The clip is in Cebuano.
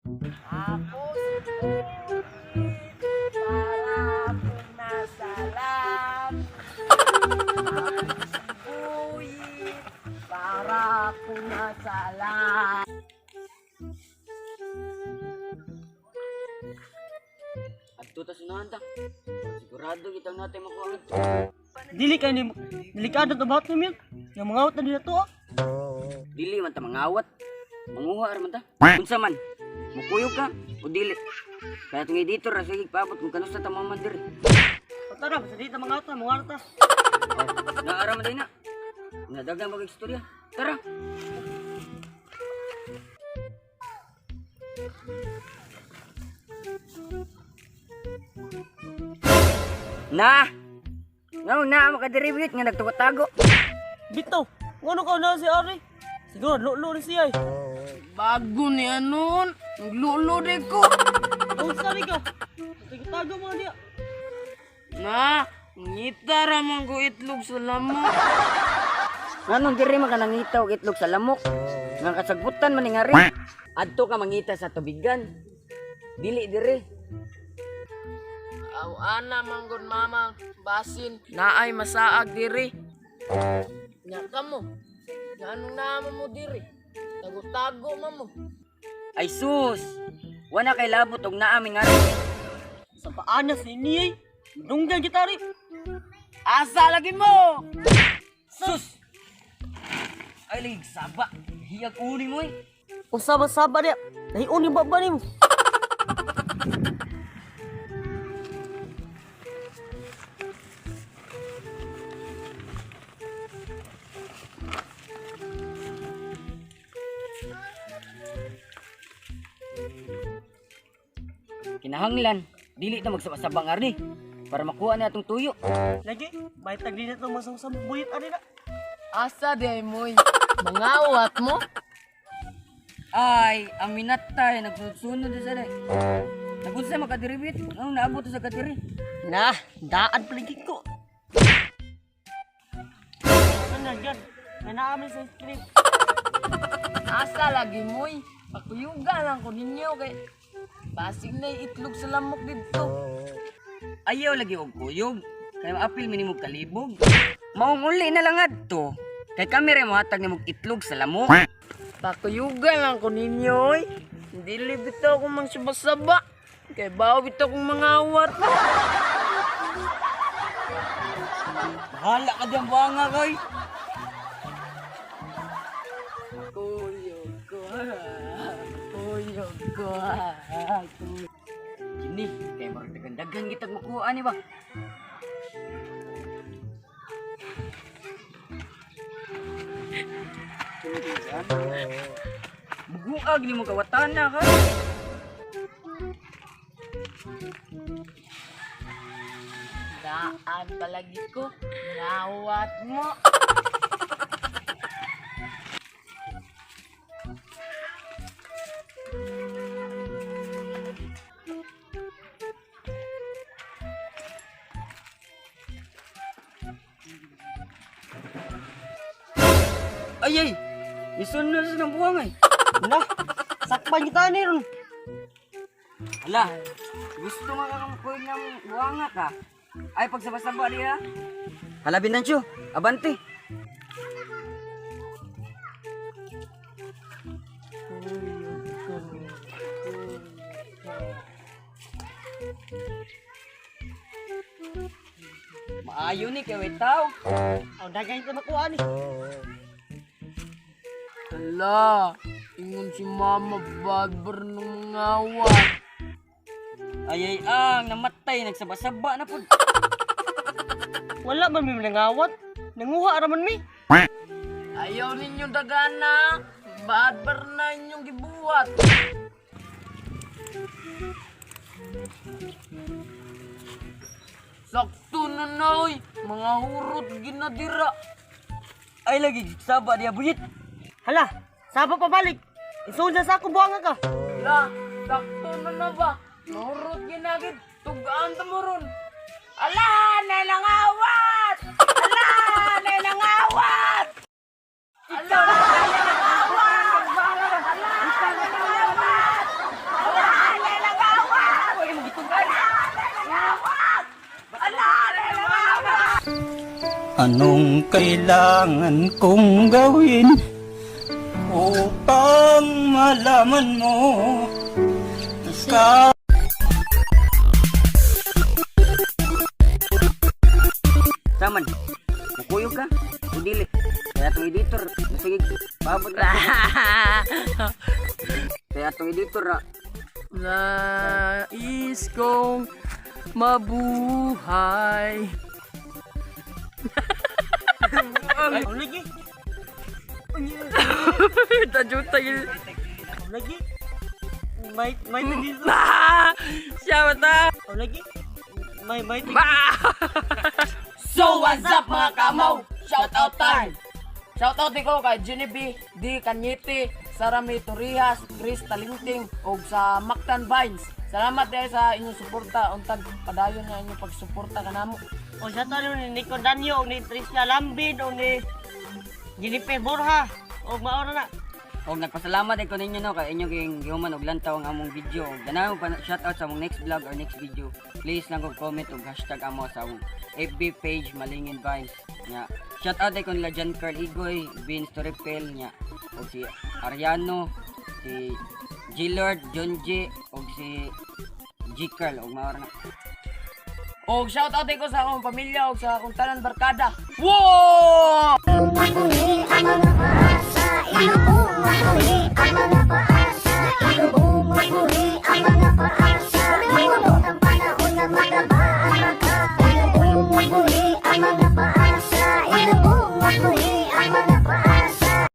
Ako si Puyit, para akong nasa langit. Ako si Puyit, para akong nasa langit. Adto ta sunahan ta. Sigurado kitang natin makuha ang Dili kay ni delikado to bawat ni Nga mangawat na dito ah. Dili man ta mangawat. Manguha ra man ta. Unsa man? Mukuyog ka o dili? Kaya itong editor ra sige paabot kung kanusta ta maman diri. O tara, basta dili ta mangawat ta, mangawat ta. Oh, naara man day na. Nadagang bagay istorya. Tara. Na! Ngano na makadiribit nga nagtago-tago. Dito, ngono ka na si Ari? Siguro lolo ni siya eh. Bago ni anon, naglulo de ko. Oh, sorry ka. Tago-tago mo niya. Na, ngita ra man ko itlog sa lamok. Nganong diri man ka nangita og itlog sa lamok? Nga kasagbutan man ni nga rin. Adto ka mangita sa tubigan. Dili diri. Aw ana man gud mama, basin naay masaag diri. Nya kamo. Nganong naman mo diri? Tago-tago man mo. Ay sus! Wana kay labot og naami nga rin. Sa paanas ni niya eh. Dunggan kita rin. Asa lagi mo? Sus! Ay lagi saba. Hiyag uni mo eh. O saba-saba niya. Nahiun yung baba nimo. Kinahanglan dili ta magsaba-saba nga rin para makuha na atong tuyo. Lagi, may tagli na itong masang sa buyit ari na. Asa di ay moy? Mangawat mo? Ay, ang minatay nagsunod sa day. Nagunsa makadiribit, anong naabot sa kadiri? Na, daan palagi ko. Ano yan? May naamin sa script. Asa lagi moy? Pakuyuga lang ko ninyo kay basig na itlog sa lamok didto. Ayaw lagi og kuyog. Kay maapil minimog kalibog. Maong uli na lang adto. Kay kami rin mohatag nimog itlog sa lamok. Pakuyuga lang ko ninyo oy. Dili bitaw ko mang subasaba. Kay bawo bitaw kong mangawat. Bahala ka diyang buwanga koy. Kuyog ko. Kuyog ko. Kini, kay marag daghan-daghan gitag makuha ni ba? Buguag ni mo kawatan na ka. Daan palagi ko. Ngawat mo. Ay ay. Isunod sa ng buwang ay. Na, sakpan kita ni ron. Hala, gusto makakamukuin ng buwanga ka. Ay, pagsabasaba niya. Hala, Binancio, abante. Maayo ni kay tao. Ang daghan kita makuha ni. Hala, ingon si Mama badbar ng mangawat. Ay ay ang namatay nagsabasaba na pud. Wala man mi nangawat. Nanguha ra man mi. Ayaw ninyong dagana. Badbar na inyong gibuhat. Sakto na noy, mga hurot ginadira. Ay lagi saba dia buyit. Hala, saba pa balik. Isunod na sa akong buwanga ka. La, sakto na na ba? Mahurot ginagid, tugaan ta mo ron. Ala, nalangawat! Ala, nalangawat! Ala, nalangawat! Ala, nalangawat! Anong kailangan kong gawin upang malaman mo ka Saman, mukuyog ka o dili? Kaya atong editor, sige, paabot na. Kaya atong editor, ah, Nais kong mabuhay. Ang lagi. Tajuta yun. Ang lagi. May dito. Ah! Siya mata! Ang lagi. May So what's up, mga kamaw? Shout out time! Shout out ko kay Jenny B, D. Cañete, Sarami Torijas, Chris Talinting, ug sa Mactan Vines. Salamat dahil sa inyong suporta. Untag padayon nga inyong pagsuporta kanamo. O sa talo ni Nico Danyo, o ni Trisha Lambid, o ni Jennifer Borja, o maora na. Og nagpasalamat ko ninyo, no, kay inyo kayong gihuman og lantaw ang among video. Og ganahan pa shout out sa among next vlog or next video. Please lang og comment og hashtag amo sa among FB page Malingin Vines nya. Shout out ko nila John Carl Igoy, Vince Torrepel nya, og si Ariano, si Gillard, John J, og si G Carl, og mao ra na. Og shout out ko sa akong pamilya ug sa akong tanan barkada. Wow! Ang mga sa iyo.